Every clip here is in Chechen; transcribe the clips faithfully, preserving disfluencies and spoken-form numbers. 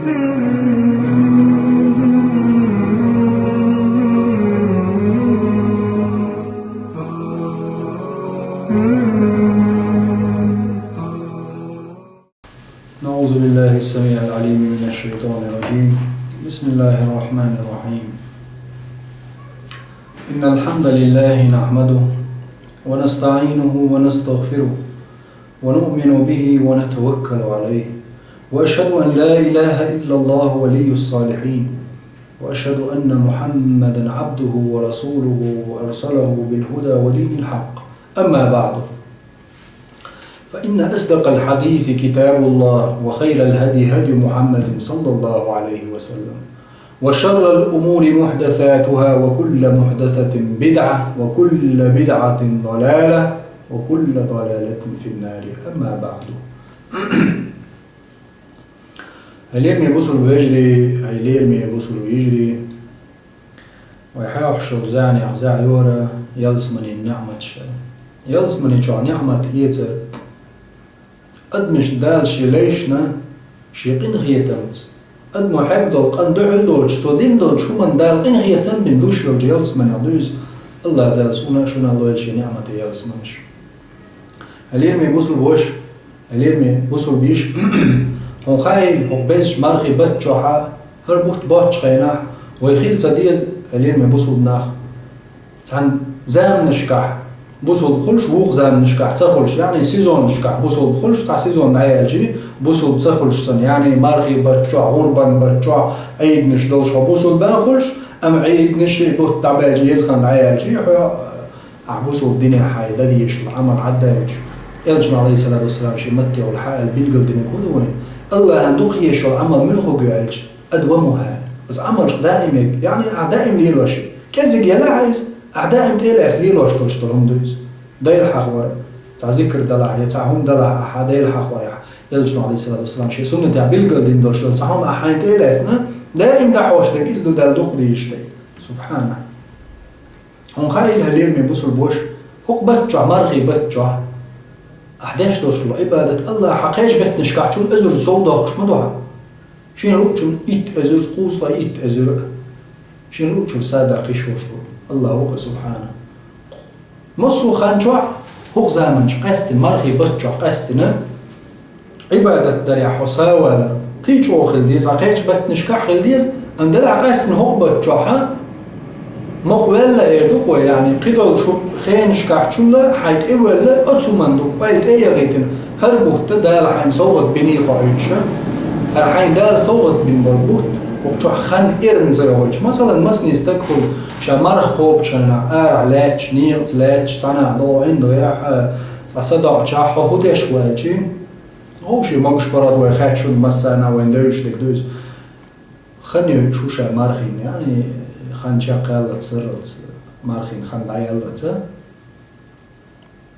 أعوذ بالله السميع العليم من الشيطان الرجيم. بسم الله الرحمن الرحيم. إن الحمد لله نحمده ونستعينه ونستغفره ونؤمن به ونتوكل عليه، وأشهد أن لا إله إلا الله ولي الصالحين، وأشهد أن محمدا عبده ورسوله أرسله بالهدى ودين الحق. أما بعد، فإن أصدق الحديث كتاب الله، وخير الهدي هدي محمد صلى الله عليه وسلم، وشر الأمور محدثاتها، وكل محدثة بدعة، وكل بدعة ضلالة، وكل ضلالة في النار. أما بعد. Хьалераме бусулба вежарий, хьалераме бусулба йижарий, вай хьоахашу зӀанех зӀа йора ялсманин ниӀматаш. Ялсмани чу ниӀмат эцар, адамашта Дала ший лайшна, ший къинхетамца, адамо хьегдолу къан дуьхьал долчу, цо дина долчу хӀуманна Дала къинхетам бина луш йолчу ялсманех дуьйцу. АллахӀ Дала суна а, шуна а лойла шен ниӀмате ялсманаш. Хьалераме бусулба ваша, хьалераме бусулба йиша, хьуна хаийла, хӀокху безачу мархий баттахь, хӀара бутт боцчу хенахь, вай хила ца деза, хьалераме бусулба нах, цхьана заманашкахь бусулба хуьлуш, вукху заманашкахь ца хуьлуш, яъни сезонашкахь бусулба хуьлуш, цхьа сезон дӀаяьлча, бусулба ца хуьлуш санна, яъни мархий баттахь, гӀурбан баттахь, Ӏийданаш долуш хьо бусулба хуьлуш, амма Ӏийданаш, бутт дӀабаьлча, еза хан дӀаяьлча, хьо Ахь бусулба динехь хьайн дан дезаш долу Ӏамал Ӏадда а йоцуш, Элчано, Ӏалайхиссалату вассалам, шен матте волу хьаьал билгалдинарг хӀун ду вайна? АллахӀана дукха езаш йолу Ӏамал муьлха ю аьлча, адвамуха. Оцу Ӏамалшка даим ерг, яъни ахь даим лелош. КӀезиг елахь иза, ахь даим тӀе а лаьцна лелош долуш долу хӀума ду иза. Дела хьахор, цхьа зикр далахь, я цхьа хӀума далахь, ахьа Дела хьахорехь, Элчано, Ӏалайхиссалату вассалам, шен суннатехь билгалдина долуш долу цхьа хӀума ахь хьайн тӀе а лаьцна, даим дӀахьош дерг иза ду Далла дукха дезаш дерг. Субхьана. Хьуна хаийла, хьалераме бусулба ваша, хӀокху баттахь, мархий баттахь ахь деш долуш долу Ӏибадат АллахӀа кхечу беттанашкахь чул эзар сов доккхуш ма ду хьан. Шена луучун итт эзар, кхузткъа итт эзар а. Шена луучун садакъа йиш йолуш ву. АллахӀ ву-кх, субхьана. Массо а хан чохь, хӀокху заманчохь къаьстина, мархий баттахь къаьстина, Ӏибадат дарехь хьо сов валар кхин а чӀогӀа хила деза, кхечу баттанашкахь хила деза, амма делахь къаьстина хӀокху баттахь, мукъа ваьлла эр ду-кх вай, яъни кхидолчу хенашкахь чул а хьайн тӀе а ваьлла, оцу хӀуманна ду-кх ойла тӀе а яхийтина, хӀара бутт Дала хьайна совгӀат биний хьо хьуьйцуш, хӀара хьайна Дала совгӀат бина болу бутт, хӀокху чохь хан эрна ца йохуьйтуш. Масалан, масане стаг хуьлу, ша марха кхобучу хенахь, арахь лаьтташ, некъаца лаьтташ, цхьанхьа догӀу ӀиндагӀехь, цхьа садоӀучохь хьо хӀун деш ву аьлчи, Вовшийн могуш-паргӀат вай хаьттича, шуна массарна а вайна девзаш дерг ду иза. Хан йойуш ву ша мархина, яъни хан чекхъяллалц, сарралц, мархина хан дӀаяллалц,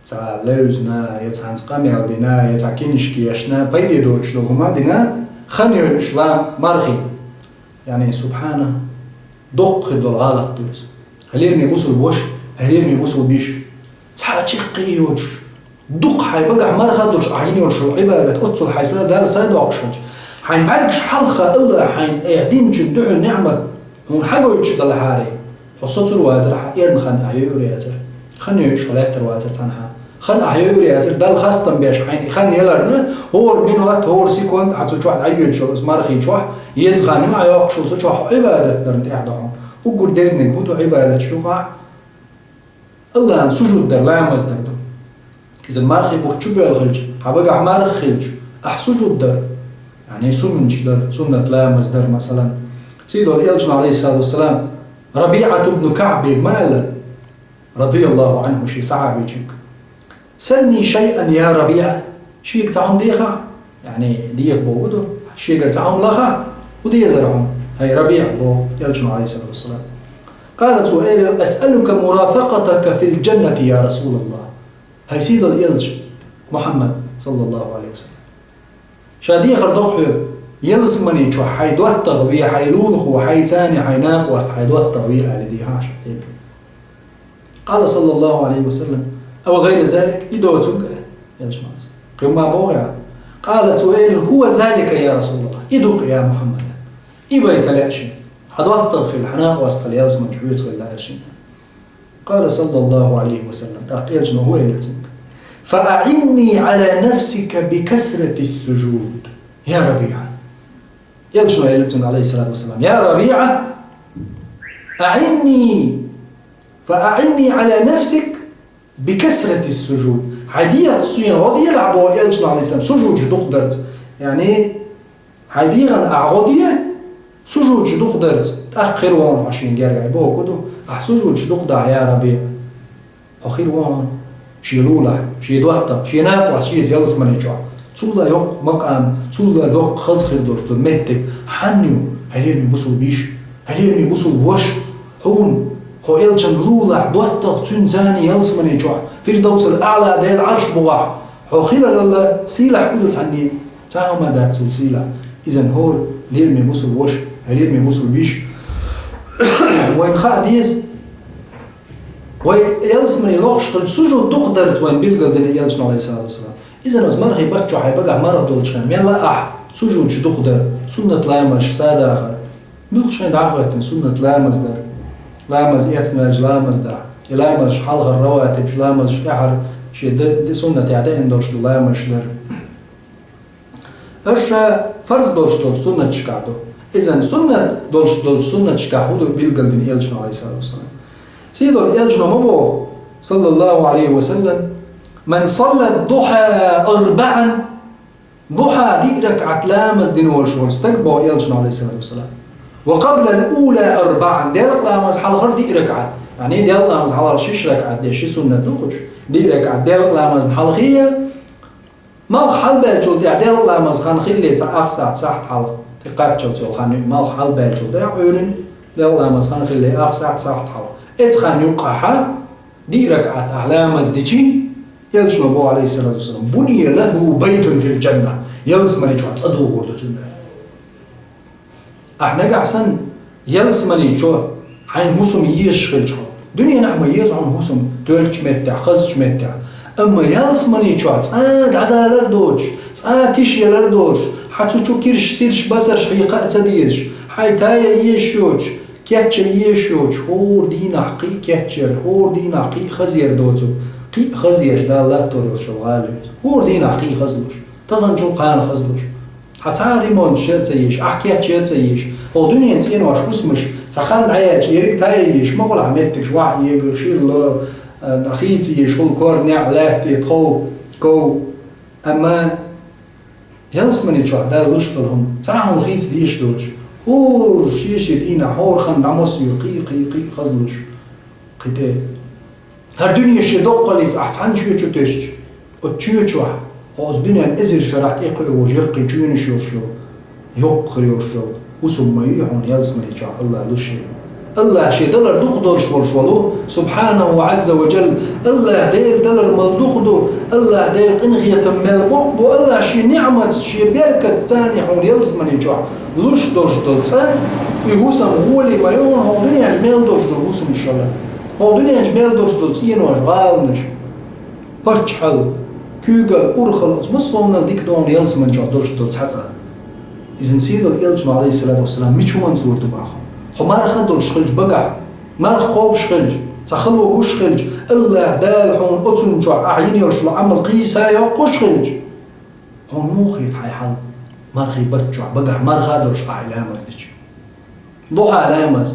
цхьа левзина, я цхьаьнца къамел дина, я цхьа кинишка ешна, пайде доцуш долу хӀума дина, хан йойуш ла мархина. Яъни, субхьана, доккха хир долу гӀалат ду иза. Хьалераме бусулба ваша, хьалераме бусулба йиша. Цхьа а чаккхе йоцуш, дукха хьайн багахь марха а долуш ахь йина йолуш йолу Ӏибадат, оццул хьайн са Далла сов доккхуш хилча, хьайн бӀаьргаш хьалха АллахӀа хьайна, э, динчун дуьхьал ниӀмат хьуна хьагойтуш далахьара, хьо соцур вацара, хьан эрна хан ахь йойур яцара. Хан йойуш хьо лаьттар вацара цхьанхьа. Хан ахь йойур яцара, Далла хастам беш хьайна и хан яларна, хӀора минот, хӀора секунд ахь цу чохь дӀайоьдуш йолу оцу мархи чохь, еза хан ю ахь йоккхуш йолу цу чохь Ӏибадат дарна тӀехь ду хьуна. Уггар дезаниг хӀун ду Ӏибадаташ юкъахь? АллахӀана сужуд дар, ламаз дар ду. Иза мархи бутт чу боьлла хилча, хьан багахь марха хилча, ахь сужуд дар. Яъни суннаташ дар, суннат ламаз дар, масалан. Сийдолу Элчано, Ӏалайхиссалату вассалам, РабиӀат ибн КаӀбе ма аьлла, радияллаху Ӏанху, шен сахьабичуьнга: «Сални шайъан, я РабиӀа». Шега цхьа хӀума дехахь, яъни деха бохург ду, шегара цхьа хӀума лахахь, хӀун дезара хьуна, хӀай РабиӀа, боху Элчано, Ӏалайхиссалату вассалам. Къала, цо элира: «Асъалука мурафакъатака фил джаннати, я РасулаллахӀ». ХӀай сийдолу Элча, Мухьаммад, саллаллаху Ӏалайхи ва саллам. Ша дехар до-кх хьоьга, ялсамани чохь хьайн доттагӀа ве, хьайн лулахо, хьайн цӀа, хьайн накъост, хьайн доттагӀа ве аьлла дехахь ша тӀе. Къала, саллаллаху Ӏалайхи ва саллам: «Ау гӀайра залик», и доцург а, Элчано. Кхин ма боху ахь. قال, цо элира: هو ذلك يا رسول الله. И ду-кх, я Мухьаммад. И вай ца лаьа шена. Хьан доттагӀа хила, хьан накъост хила ялсмани чу хьоьца хила лаьара шена. قال صلى الله عليه وسلم, тӀаккха элчано хӀу элира цунга: فأعني على نفسك بكثرة السجود يا ربيعة. Элчано элира цунга, عليه الصلاة والسلام: يا ربيعة، أعني، فأعني على نفسك بكثرة السجود. Хьай дегӀаца цунна гӀо делахь, боху элчано, عليه السلام, сужудаш дукха дарца. Яъни, хьай дегӀана ахь гӀо де, сужудаш дукха дарца, тӀаккха хир ву хьо шена гергахь. Боху хӀун ду? Ахь сужудаш дукха дахь, я РабиӀа, хьо хир ву хьо шен лулахь, шен доттагӀа, шен накъост шеца ялсмани чохь. Цул а йоккха макъам, цул а доккха хаза хир долуш долу меттиг хьанна ю, хьай лераме бусулба йиша, хьай лераме бусулба ваша? Хьуна, хьо элчан лулахь, доттагӀа цуьнан царна ялсмани чохь, Фирдавсал-АӀла Делан Ӏарш бухахь, хьо хиларал сийлахь хӀун ду цхьанне? Цхьа хӀума дац цул сийлахь. Иза хӀора, лераме бусулба ваша, хьай лераме бусулба йиша. Вайна хаа деза, вай ялсмани лохуш хилча, сужуд дукха дарца вайна билгалдина элчано, عليه الصلاة والسلام. Иза оцу мархий баттахь хьайн багахь марха долчу хенахь мел лаахь сужудаш дукха дар, суннат ламазаш садахар. Муьлххачу хенахь дӀа а хӀоьттина суннат ламаз дар, ламаз эцна ваьлча ламаз дахь, и ламазаш хьалхара раватибаш, ламазаш тӀаьхьара шен д-, д-, суннатехь даина долуш ду ламазаш дар. Аша фарз долуш долчу суннаташкахь ду. Иза суннат долуш долчу суннаташкахь хӀун ду билгалдина элчано, عليه الصلاة والسلام? Сийдолу элчано ма боху, صلى الله عليه وسلم: من صلى الضحى أربعا, духьа диъ ракаӀат ламаз дина волуш волу стаг, боху элчано, عليه الصلاة والسلام, وقبل الأولى أربعا, делкъа ламаз хьалхара диъ ракаӀат, яъни делкъа ламаз хьалхара шиш ракаӀат деш, ши суннат ду кхуьш, диъ ракаӀат делкъа ламазна хьалхе, малх хьалабаьллачул тӀаьхьа, делкъа ламаз хан хилале цхьа ах сахьт, сахьт хьалха, тӀекхаччалц йолу хан ю, малх хьалабаьллачул тӀаьхьа Ӏуьйрана, делкъа ламаз хан хилале ах сахьт, сахьт хьалха. Эцу хан юккъахьа диъ ракаӀат ахь ламаз дичи, элчано боху, عليه الصلاة والسلام: بني له بيت في الجنة, ялсмани чохь цӀа дохур ду цунна. Ахь нагахь санна ялсмани чу хьайна хӀусам езаш хилча хьо, дуьненахь ма еза хьуна хӀусам тоьллачу меттехь, хазачу меттехь, амма ялсмани чохь цкъа дӀадалар доцуш, цкъа тиша ялар доцуш, хьан цу чу кирш, сирш, басарш хьийкха а ца дезаш, хьайн тая езаш йоцуш, кечъян езаш йоцуш, хӀора дийнахь кхин а кечъяр, хӀора дийнахь кхин а хазъяр доцург, кхин а хазъеш Дала латтор йолуш йолу гӀала ю иза. ХӀора дийнахь кхин а хазлуш, таханчул кхана хазлуш. Хьан цхьа а ремонт ян а ца езаш, ахь кечъян а ца езаш, хӀокху дуьненан цӀенош, хӀусамаш, цхьа хан дӀаяьлча, ерриг тая езаш, ма хуьлу хьан меттигаш, ваха эгаш, шир ло, а, хийца езаш хуьлу кор, неӀ, лаьтта, тхов, ков. Амма ялсмани чохь Дала луш долу хӀума, цхьа а хӀума хийца дезаш доцуш, хӀора шен-шен дийнахь, хӀора хан дӀамассо а кхин а, кхин а, кхин а хазлуш, кхин тӀе. ХӀара дуьне шен доккхаллица ахь цхьана чоь чу тесча, оцу чоь чохь, хьо оцу дуьненан эзар шарахь тӀекхуьуш йолу яккхий чоьнаш йолуш йолу, йоккха хир йолуш йолу хӀусам ма юй хьуна ялсмани чохь АллахӀа луш хилар. АллахӀа шен далар дукха долуш волуш волу, سبحانه وعز وجل, АллахӀа Делан далар мел дукха ду, АллахӀа Делан къинхетам мел боккха бу, АллахӀа шен ниӀматца, шен беркатца царна хьуна ялсмани чохь луш долуш долу цӀа, и хӀусам гӀоле ма ю хьуна хӀокху дуьненчу мел долуш долу хӀусамашна. ХӀокху дуьненчу мел долуш долу цӀенош, гӀаланаш, паччахьалла, куьйгалла, урхалла, оцу массо а хӀуманал дика ду хьуна ялсмани чохь долуш долу цхьа цӀа. Иза сийлахь элчано, عليه الصلاة والسلام, мича хӀуманца лур ду боху? Хьо марха долуш хилча багахь, марха кхобуш хилча, цхьа хало гуш хилча, АллахӀа Дала хьуна оцунна чохь ахь йина йолуш йолу Ӏамал кхийса йоккхуш хилча, хьуна муха хета хьайн хьал мархий баттахь чохь багахь марха долуш ахь и ламаз дича? Духьа ламаз.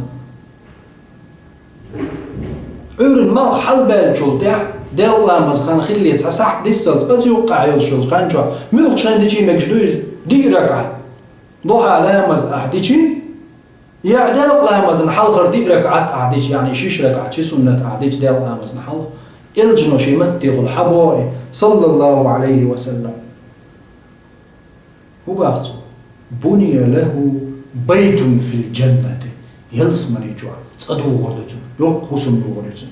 Ӏуьйрана малх хьалабаьллачул тӀаьхьа, делкъа ламаз хан хилале цхьа сахьт диссалц, оцу юккъехь йолуш йолу хан чохь муьлххачу хенахь дичий мегаш ду иза? Диъ ракаӀат. Духьа ламаз ахь дичи, я делкъа ламазна хьалхара диъ ракаӀат ахь дичи, яъни шиш ракаӀат, ши суннат ахь дичи делкъа ламазна хьалха, элчано шен маттехула хьан боху и, صلى الله عليه وسلم. ХӀун боху цо? بني له بيت في الجنة. Ялсмани чохь цӀа дохур ду цунна, йоккха хӀусам йохур ю цунна.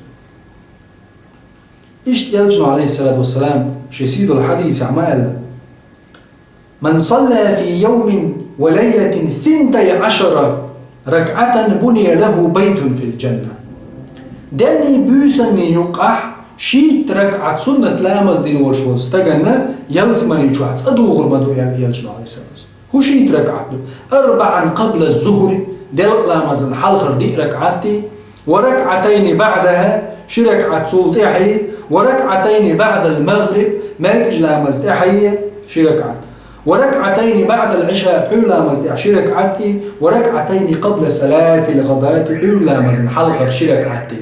Иштта элчано, عليه الصلاة والسلام, шен сийдолу хьадисехь ма аьлла: من صلى في يوم وليلة ثنتي عشرة ركعة بني له بيت في الجنة. Денний, буьйсанний юккъехь Шийтта ракаӀат суннат ламаз дина волуш волу стаганна ялсамани чохь цӀа дугӀур ма ду, аьлла элчано, Ӏалайхиссалам. ХӀун шийтта ракаӀат ду? «Арбаан къабла зухри», делкъа ламазан хьалхара диъ ракаӀатти, «ва ракаӀатайни баӀдаха», ши ракаӀат цул тӀаьхьа, «ва ракаӀатайни баӀдал магъриб», маьркӀажа ламаз тӀаьхьа, ши ракаӀат. «Ва ракаӀатайни баӀдал Ӏиша», пхьуьйра ламаз тӀехь ши ракаӀатти, «ва ракаӀатайни къабла салатил гӀадати», Ӏуьйра ламазан хьалхара ши ракаӀатти.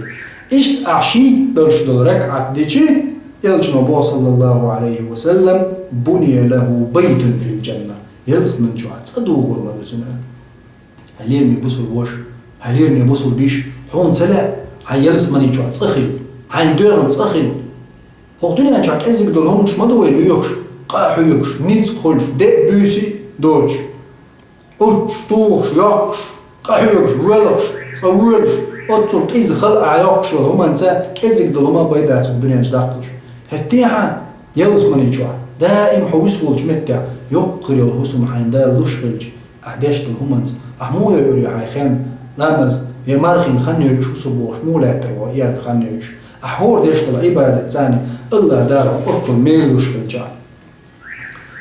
Иштта ахь шийтта долуш долу ракаӀат дичи, элчано боху, саллаллаху Ӏалайхи ва саллам: «Буния лаху байтун фил джанна». Ялсамани чохь цӀа дугӀур ма ду цуьнан. Хьан лераме бусулба ваша, хьан лераме бусулба йиша, хьуна ца лаьа, хьан ялсамани чохь цӀа хила, хьайна доьгӀна цӀа хила. ХӀокху дуьнен чохь кӀезиг долу хӀуманаш ма ду вай лоьхуш, къа а хьоьгуш, ницкъ хуьлуш, де а буьйса а доцуш, Ӏуттуш, тухуш, йоккхуш, къа хьоьгуш, воьлхуш, цкъа воьлуш, оццул къиза хала а йоккхуш йолу хӀуманца кӀезиг долу хӀума а бен дац хӀокху дуьнен чу даккхалуш. ХӀетте а хьан ялсамани чохь, даим хьо вуьсуш волчу меттехь, йоккха йолу хӀусам хьайна Дала луш хилча, ахь деш долу хӀуманца, ахь муха йойур ю хьайн хенна ламаз, я мархина хан йойуш, хӀусам бохуш, муха лаьттара ву эрна хан йойуш? Ахь хӀора деш долу Ӏибадатца Аллах Дала хьуна оццул мел луш хилча.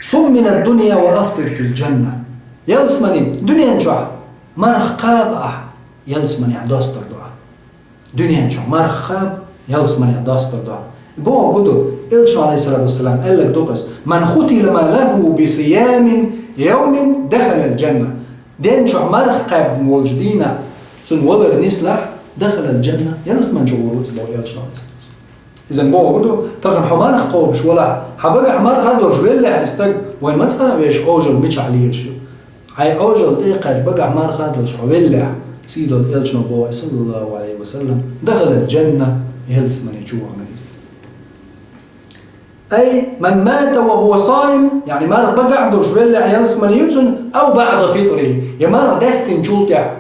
«Сум мина дунья ва афтир фил джанна». Ялсамани, дуьнен чохь марха кхаба ахь, ялсаманехь достур ду ахь. Дуьнен чохь марха кхаба, ялсаманехь достур ду ахь. Бохург ду, элчано, Ӏалайхиссалату вассалам, аьлларг ду-кх иза: «Ман хутима лаху би сиями явмин дахалал джанна». Ден чохь марха кхаьбна волчу дийнахь цунна валар нислахь, дахалал джанна, ялсамани чу гӀур ву иза, боху элчано, Ӏалайхиссалату вассалам. Иза бохург ду, тахана хьо марха кхобуш валахь, хьан багахь марха долуш веллехь и стаг, вайн маца а вешан Ӏожалла мичахь лелаш ю? Хьайн Ӏожалла тӀе а кхаьчна багахь марха долуш хьо веллехь, сийдолу элчано боху, саллаллаху Ӏалайхи ва саллам, дахалал джанна, ялсамани чу вахана иза. Ай, ман мата ва хува саим, яъни марха багахь долуш веллехь ялсамани ю цунна, ав баъда фитри, я марха даьстинчул тӀаьхьа.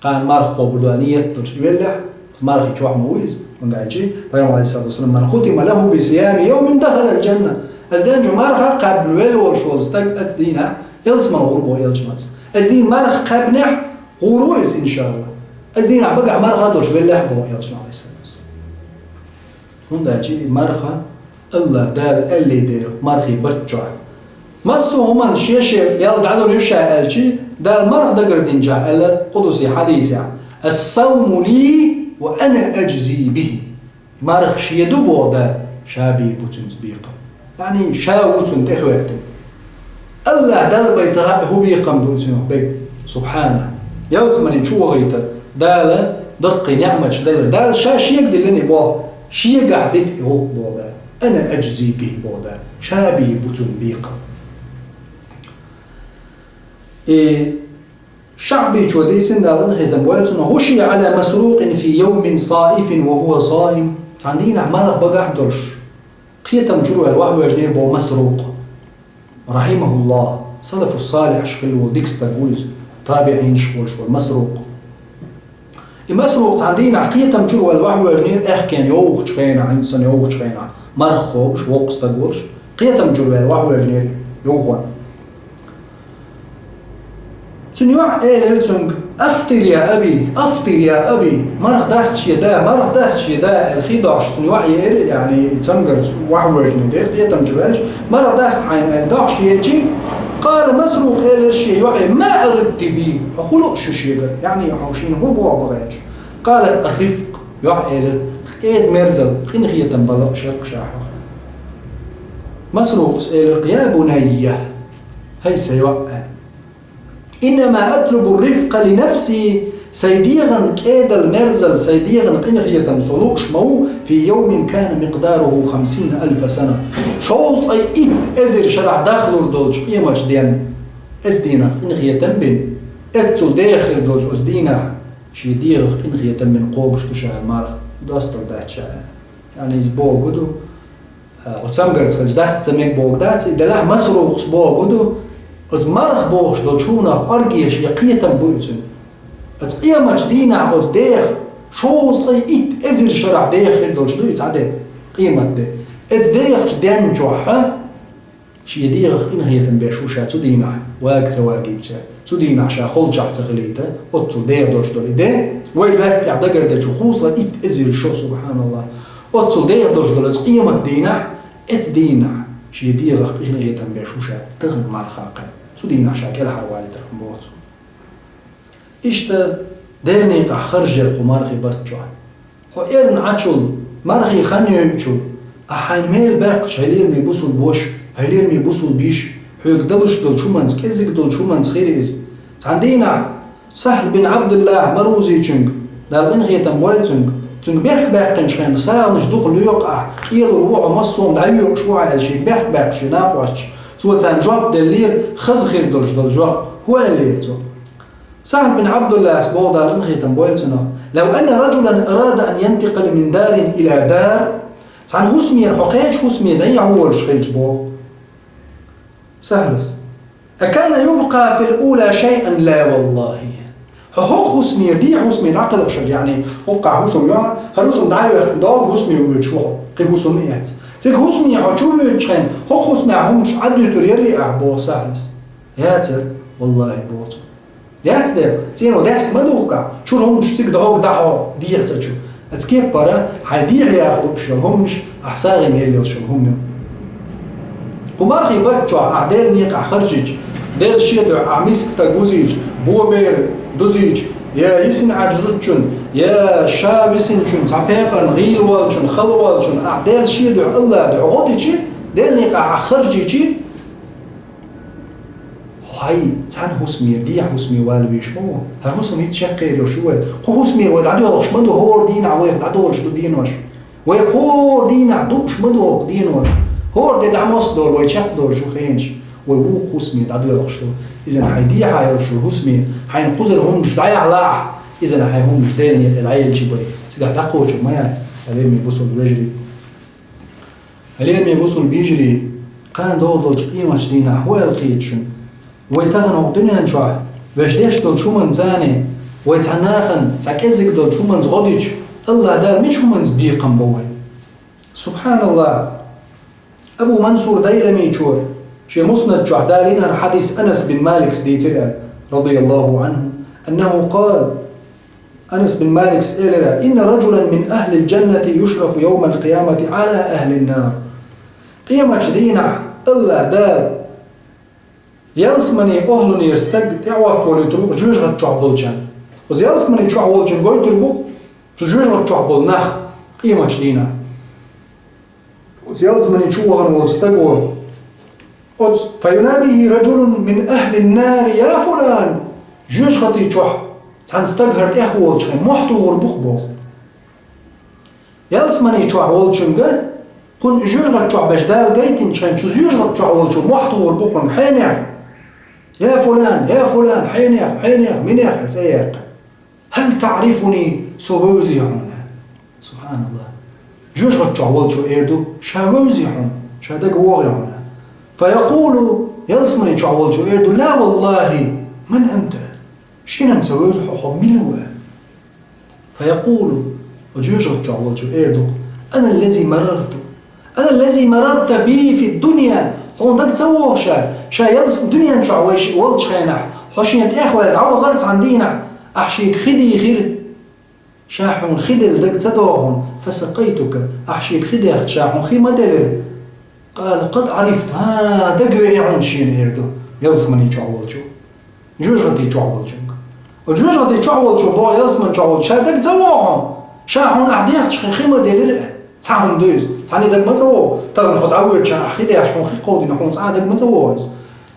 Кхана марха кхобур ду аьлла ниет долуш и веллехь, мархи чохь ма ву иза, хӀунда аьлча Пайхамар, Ӏалайхиссалату вассалам: «Ман хутима лаху би сиями явмин дахалал джанна». Аса ден чу марха кхаьбна велла волуш волу стаг аса дийнахь ялсамани гӀур бу, боху элчано. Аса дийнахь марха кхаьбнехь гӀур ву иза, иншааллах. Аса дийнахь багахь марха долуш веллехь, боху элчано, Ӏалайхиссалату вассалам. ХӀунда аьлча и марха Аллах Дала аьллий дера, мархий баттахь. Массо а хӀуманна шен-шен ял дӀалур ю ша аьлча, Дала марха дагардинчохь аьлла къудси хьадисехь: «Ас-савму ли ва ана аджзи бихи». Марха шен ду, боху Дала, ша бийр бу цуьнца бекхам. Яъни ша ву цунна тӀехӀоьттина. Аллах Далла бен ца хаьа, хӀун бекхам ду цуьнах берг. Субхана. Ялсамани чу вахийтар, Дала даккхий неӀматаш далар. Дала ша шега диллина и болх, шегахь дита и гӀуллакх, боху Дала. Ана аджзи бихи, боху Дала. Ша бийр бу цунна бекхам. И Шаъбичо дийцина, Дала къинхетам бойла цунах: «Гъушия Ӏала Масрукъин фи явмин саифин ва хува саим». Цхьана дийнахь марха багахь долуш, кхетам чуьра ваьлла охьавоьжнера, боху, Масрукъ, рахьимахуллах, салафу салихьаш хилла волу дика стаг ву иза, табиӀинаш волуш волу Масрукъ. И Масрукъ цхьана дийнахь кхетам чуьра ваьлла охьавоьжнера, аьхкенан йовхачу хенахь, хӀинца санна йовхачу хенахь, марха кхобуш, воккха стаг волуш, кхетам чуьра ваьлла охьавоьжнера йовхонна. Цуьнан йоӀ элира цуьнга: «Афтир я аби, афтир я аби, марха даста шен да, марха даста шен да», аьлла хи дохьуш цуьнан йоӀ еара, яъни цамгарца охьавоьжна дера, кхетам чу ваьлча, «Марха даста хьайна», аьлла дохьуш еачи, къала Масрукъ элира шен йоӀе: «Ма арадти би, хьо хӀун лууш ю шегара, яъни хьо шена хӀун боху бахьанчу?» Къалат: «Ар-рифкъ», йоӀ элира, кӀеда-мерзал, къинхетам бала шаркъ ша хьох. Масрукъас элира: «Я бунайя, хӀай сан йоӀ, иннама атлубу рифкъа ли нафси, сайн дегӀан кӀедал-мерзал, сайн дегӀан къинхетам со лууш ма ву, фи явмин кана микъдаруху хамсина алфа сана, шовзткъе итт эзар шарахь дахлур долчу къематчу денна». Эцу дийнахь къинхетам бина, эццул деха хир долчу оцу дийнахь шен дегӀах къинхетам бина кхобуш ду ша марха, достур дац ша. Яъни иза бохург ду, оцу цамгарца хилча дац ца мега бохург дац, и делахь Масрукъас бохург ду, оцу марха бохуш долчу хӀуманах кӀорггеша я кхетам бу и цуьнан. Оцу къематчу дийнахь оцу деха шовзткъе итт эзар шарахь деха хир долчу ду и цхьа де, къематде. Эцу дехачу денна чохь шен дегӀах къинхетам беш ву ша цу дийнахь, вага ца вагийта ша, цу дийнахь ша холчахь ца хилийта, оццул деха долуш долу и де, вай лаьттахь дагардечу кхузткъе итт эзар шо, субханаллах. Оццул дехьа долуш долу оцу къематан дийнахь, оцу дийнахь шен дегӀах къинхетам беш ву ша тахана марха кхайкхина. Цу дийнахь ша кӀелхьарвалийтархьама боху цо. Иштта Делан некъахь харжа яра кху мархи баттахь. Хьо эрна Ӏачул, мархи хан йойучул, ахь хьайна мел баьккхича, хьай лераме бусулба ваша, хьай лераме бусулба йиша, хьоьга далуш долчу хӀуманца, кӀезиг долчу хӀуманца хир иза. Цхьана дийнахь Сахьл бин Ӏабдуллахь Марузичуьнга, Дала къинхетам бойла цуьнга, цуьнга бехк баьккхинчу хенахь, сагӀанаш дукха лоькху ахь, кӀелур ву хьо, массо а хӀума дӀайоькъуш ву хьо аьлла, шега бехк баьккхича шен накъосташа. Цо царна жоп деллера, хаза хир долуш долу жоп. ХӀун аьллера цо? Сахьл бин Ӏабдуллахьас боху, Дала къинхетам бойла цунах: «Лав анна раджулан арада ан янтакъила мин дарин ила дар». Цхьана хӀусамера, хьо кхечу хӀусаме дӀехьа волуш хилча боху Сахьлас. «Акана юбкъа фил ула шайъан?» «Ла валлахи». Хьо хӀокху хӀусамера, дехьа хӀусаме дӀакхалхаш, яъни, хӀокхахь хӀусам ю, хӀара хӀусам дӀа а йоьхкина, доггу хӀусаме воьдуш ву хьо, кхин хӀусам а эцна. Цига хӀусаме хьо чу воьдучу хенахь, хӀокху хӀусамехь хӀуманаш Ӏадуьтур ярий ахь, боху Сахьлас. Яцара, валлахи, боху цо. Яц дера, цӀено дехьа ма духкахь, чуьра хӀуманаш цига доггу дӀа хьо дехьа ца чу. Оцу кеппара хьайн дехьа яха лууш йолу хӀуманаш ахь сагӀина елла йолуш йолу хӀума ю. Кху мархи баттахь ахь Делан некъахь харжича, Делан шен дуьхьа ахь миска стаг вузийча, бобер дузийча, я йисина Ӏачу зудчун, я ша висинчун, цхьа пекъарна, гӀийла волчун, хала волчун, ахь Делан шен дуьхьа, АллахӀан дуьхьа гӀо дичи, Делан некъахь ахь харжичи, хьо хьайн цхьана хӀусамера, дехьа хӀусаме вала везаш ма ву. ХӀара хӀусам хӀинца чекхъер йолуш ю вай. Кху хӀусамера вай дӀадоьлхуш ма ду, хӀора дийнахь вайх дӀадолуш ду денош. Вай хӀора дийнахь дууш ма ду хӀокху денош. ХӀора де дӀа мосса долу вай чекхдолуш ю хенаш. Вай вукху хӀусаме дӀадоьлхуш ду. Иза хьайн дехьа йолуш йолу хӀусаме, хьайна кхузара хӀуманаш дӀаяхьалахь, иза хьайн хӀуманаш Делан некъе дӀаелчи бай. Цигахь дӀакхочург ма яц, хьан лераме бусулба вежарий. Хьан лераме бусулба йижарий, кхана догӀу долчу къематчу дийнахь хӀун аьлла хета шуна? Вай тахана хӀокху дуьнен чохь, вайша деш долчу хӀуманца а, вай цхьа нахана, цхьа кӀезиг долчу хӀуманца гӀо дича, АллахӀ Дала мича хӀуманца бекхам бо вай? СубхьаналлахӀ! Абу Мансур Дайламичо шен Муснад чохь далийна хьадис Анас бин Маликс дийцира, радияллаху анху, аннаху къала, Анас бин Маликс элира: «Инна раджулан мин ахлил джаннати юшрафу йовмал къиямати ала ахлин нар». Къематчу дийнахь АллахӀ Дала ялсаманин охӀлунера стаг тӀеӀоттаволуьйтур ву жоьжахати чохь болчарна. Оцу ялсамани чохь волчун гойтур бу цу жоьжахати чохь болу нах къематчу дийнахь. Оцу ялсамани чу вахана волчу стаго, оцу: «Фаюнадихи раджулун мин ахлин нари: я фулан!» Жоьжахати чохь цхьана стаг хӀара тӀехволучу хенахь мохь тухур бу-кх боху. Ялсамани чохь волчуьнга, кхунна жоьжахати чохь берш Дала гайтинчу хенахь, цу жоьжахати чохь волчо мохь тухур бу кхунга: «Хьенех! Я фулан, я фулан, хьенех, хьенех, минех!» аьлла цӀе яьккхина. «Хьал таӀрифуни, со вевзий хьуна?» Субханаллах. Жоьжахати чохь волчо эр ду: «Ша вевзий хьуна, ша дага вогӀий хьуна?» Фаякъулу, ялсамани чохь волчо эр ду: «Ла валлахи, ман анта?» Шена-м ца вевза хьо, хьо мила ву? Фаякъулу, оцу жоьжахати чохь волчо эр ду: «Ана лази марарту». «Ана лази марарта би фи дунья». Хьуна дага ца вогӀу ша, ша ялс дуьнен чохь вай шиъ волчу хенахь, хьо шена тӀехваьлла дӀавахара цхьана дийнахь, ахь шега хи дийхира. Ша хьуна хи делла дага ца догӀу хьуна, фасакъайтука, ахь шега хи дехча, ша хьуна хи ма делира. Къала: «Къад Ӏарифту». «ХӀан, дага веа хьуна шена», эр ду ялсамани чохь волчо. Жоьжахати чохь волчуьнга. Оцу жоьжахати чохь волчо боху ялсамани чохь волчу: «Ша дага ца вогӀу хьуна, ша хьуна ахь дехча хи ма делира». Цхьа хӀума ду иза. Цхьанна дага ма ца вогӀу. Тахана хьо дӀавоьдучу хенахь ахь хи дехча хьуна хи кховдийна хьуна цкъа а дага ма ца вогӀу иза.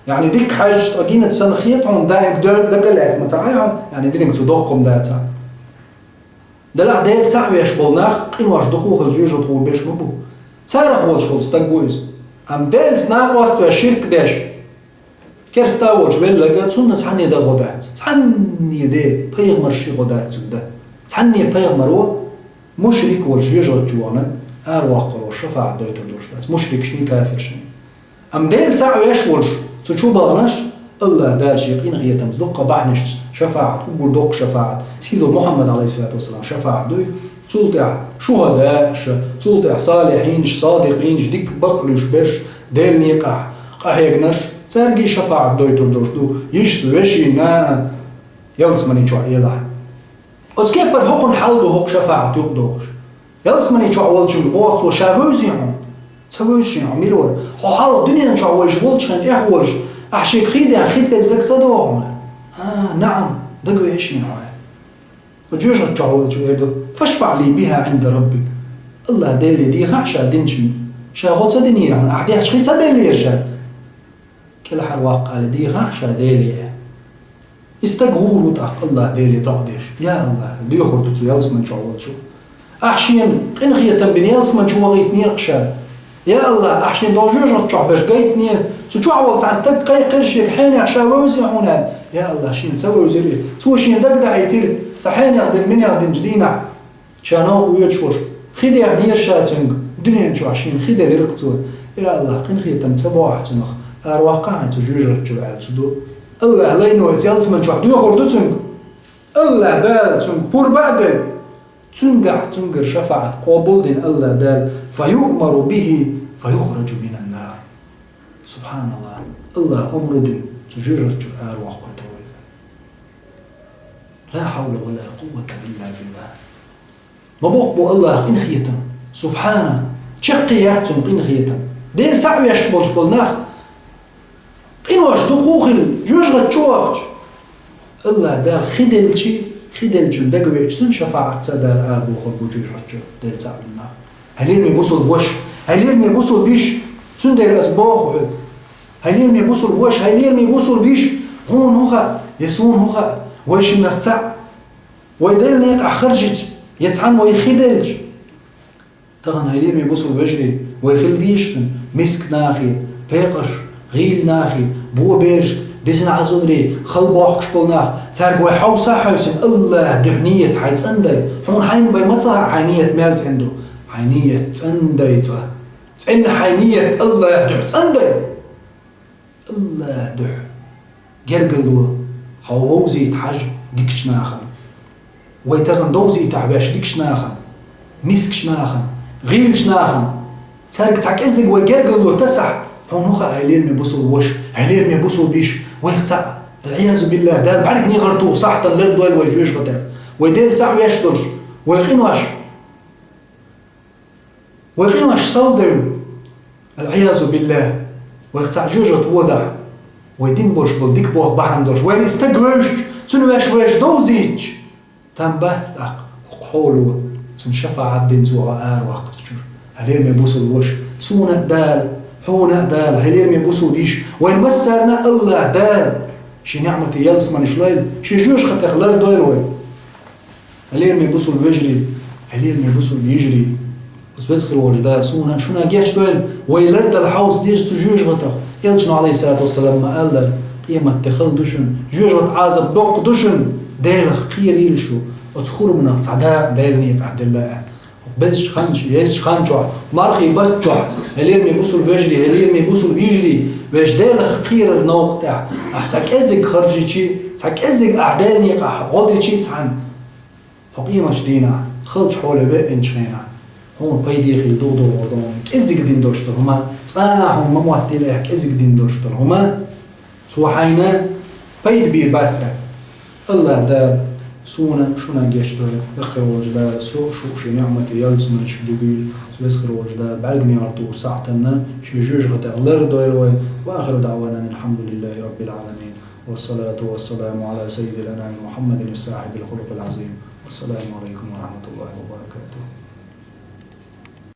Яъни дика хьаьжча, цкъа гина санна хетахь хьуна, даимга дерг дага а лаьцна ма ца Ӏай хьо, яъни динарг цу доккхум дацахь. Делахь Дела цхьаъ веш болу нах къинош дукха хила жоьжахати гӀур берш ма бу. Царах волуш волу стаг ву иза. Амма Делаца накъост веш, ширк деш, керста волчу велларга цунна цхьанне дан гӀо дац. Цхьанне де, пайхамарши гӀо дац цунна дан. Цхьанне пайхамаро мушрик волчу жоьжахати чу вахана араваккхаро шафаӀат дойтур долуш дац мушрикашний, кафиршний. Амма Дела цхьаъ веш волуш, цу чу баханаш, АллахӀ Дала шен къинхетамца дуккха бахьанашца шафаӀат, уггар доккха шафаӀат, сийлахь Мухьаммад, алейхиссалату вассалам, шафаӀат дуй. Цул тӀаьхьа шухадаш, цул тӀаьхьа салихьинаш, садикъинаш, дика бакълуьйш берш, Делан некъахь къахьегнаш, цаьргий шафаӀат дойтур долуш ду, йишас, вешина, ялсамани чохь елахь. Оцу кеппара хӀокхуьнан хьал ду хӀокху шафаӀат юкъадохуш. Ялсмани чохь волчуьнга боху цо, ша вевзий хьуна? Ца вевзий хьуна, мила вара? Хьо хьалха дуьнен чохь вевзаш волчу хенахь тӀехволуш, ахь шега хи ден хи делла дага ца догӀу хьуна? ХӀа, наӀам, дага веана хьуна хьо. Оцу жоьжахати чохь волчо эр ду: «Фашфаъ ли биха Ӏинда раббик». АллахӀ Деле дехахь ша динчуьнга. Ша гӀо ца динера хьуна, ахь дехча хи ца деллера ша? КӀелхьарваккха аьлла, дехахь ша Деле. И стаг гӀур ву тӀаккха АллахӀ Деле доӀа деш: «Я АллахӀ», — доьхур ду цу ялсмани чохь волчо. Ахь шена къинхетам бина ялсмани чу вахийтинера ша. Я АллахӀ, ахь шена долу жоьжахати чохь берш гайтинера. Цу чохь волу цхьа стаг кхайкхира шега, хьенех ша вевзий хьуна аьлла. Я АллахӀ, шена ца вевзира и. Цо шена дагадаийтира, цхьа хьенех дина, минех динчу дийнахь. Ша новкъа воьдуш волуш, хи дехнера ша цуьнга, дуьнен чохь шена хи делира-кх цо. Я АллахӀ, къинхетам ца бохьа цунах, араваккха хьайн цу жоьжахати чуьра аьлла цо ду. АллахӀ лайно оцу ялсмани чохь доьхур ду цуьнга. АллахӀ Дала цуьнга пурба а делла, цуьнгахь цуьнгара шафаӀат къобал а дина АллахӀ Дала, фа юъмару бихи, фа юхраджу минан нар. СубхьаналлахӀ, АллахӀа омра дина цу жоьжахати чуьра араваккхуьйтур ву иза. Ла хьавла ва ла къуввата илла биллахӀ. Ма боккха бу АллахӀа къинхетам. Субхьана! Чаккхе яц цуьнан къинхетам. Дела цхьаъ веш болуш болу нах къинош дукха хилла, жоьжахати чу вахча, АллахӀ Дала хи делча, хи деллачунна дагавеача, цуьнан шафаӀатца Дала арабохур бу жоьжахати чуьра Дела цхьаъ болу нах. Хьай лераме бусулба ваша, хьай лераме бусулба йиша, цундела ас боху хьоьга. Хьай лераме бусулба ваша, хьай лераме бусулба йиша, хьуна хӀун хаьа, я суна хӀун хаьа, вай шиннах цхьаъ, вай делла некъахь харжийча, я цхьаьна вай хи делча. Тахана, хьай лераме бусулба вежарий, вай хила дезаш цуьнан миска нахе, пекъарш, гӀийла нахе, боберашка, бисина Ӏазуллий, хала бохкуш болу нах, цаьрга вай хьовса а хьовсийна, АллахӀан дуьхьа нийят хьайн цӀандай, хьуна хьайна бен ма ца хаьа хьайн нийят мел цӀена ду, хьайн нийят цӀандай цкъа. ЦӀена хьайн нийят АллахӀан дуьхьа цӀандай. АллахӀан дуьхьа гергарло хьо вовзийта хьажа дикачу нахана. Вай тахана довзийтахь ваьш дикачу нахана, мискачу нахана, гӀийлачу нахана. Цаьрга цхьа кӀеззиг вай гергарло тасахь, хьуна хӀун хаьа, хьай лераме бусулба ваша, хьай лераме бусулба йиша, вайх цхьаъ, валӀиязу биллахӀ, Дала бӀаьргане гӀерташ сахьтана лардойла вай жоьжахатех. Вай Дела цхьаъ веш долуш, вай къинош. Вай къинош совдевлла, валӀиязу биллахӀ, вайх цхьаъ жоьжахати водахь, вай дина болуш болу дика болх бахьана долуш, вайна и стаг вевзча, цуьнан ваьш вайша довзийтча, там бац тӀаккха хӀокху хьоло цуьнан шафаӀат дина цо хьо араваккха цу чуьра. Хьай лераме бусулба ваша, суна а Дала, хьуна а Дала, хьай лераме бусулба йиша, вайн массарна а АллахӀ Дала шен ниӀматийн ялсаманеш лойла, шен жоьжахатех лардойла вай. Хьай лераме бусулба вежарий, хьай лераме бусулба йижарий. Оцу веза хир волчу Дала суна а, шуна а гечдойла, вай лардала хьовса деза цу жоьжахатех. Элчано, Ӏалайхиссалату вассалам, ма-аллара: «Къематде хала ду шуна, жоьжахати Ӏазап доккха ду шуна, Делах кхерийла шу, оцу хурманах цхьа дакъа Делан некъахь делла», — аьлла. Безачу хан чу-, езачу хан чохь, мархий бутт чохь, хьай лераме бусулба вежарий, хьай лераме бусулба йижарий, вежа Делах кхерар новкъа тӀехь, ахь цхьа кӀеззиг харжийчи, цхьа кӀеззиг ахь Делан некъахь гӀо дичи цхьаьна, хьо къематчу дийнахь, халчу хьоле веанчу хенахь, хьуна пайде хила догӀу догӀур ду хьуна кӀеззиг дина долуш долу хӀума, цкъа а хьуна ма моттийла ахь кӀеззиг дина долуш долу хӀума. Цо хьайна пайда бийр бац аьлла. АллахӀ Дала суна а, шуна а гечдойла, веза хир волчу Дала со а, шу а шен ниӀматийн ялсаманешка дуьгийла, веза хир волчу Дала бӀаьргане гӀерташ сахьтана шен жоьжахатех лардойла вай. Ва ахиру даӀвана анил хьамдулиллахӀи раббил Ӏаламин. Вассалату вассаламу Ӏала саййидил анами Мухьаммадин сахьибил хулукъил Ӏазим. Вассаламу Ӏалайкум ва рахьматуллахӀи ва баракатухӀ.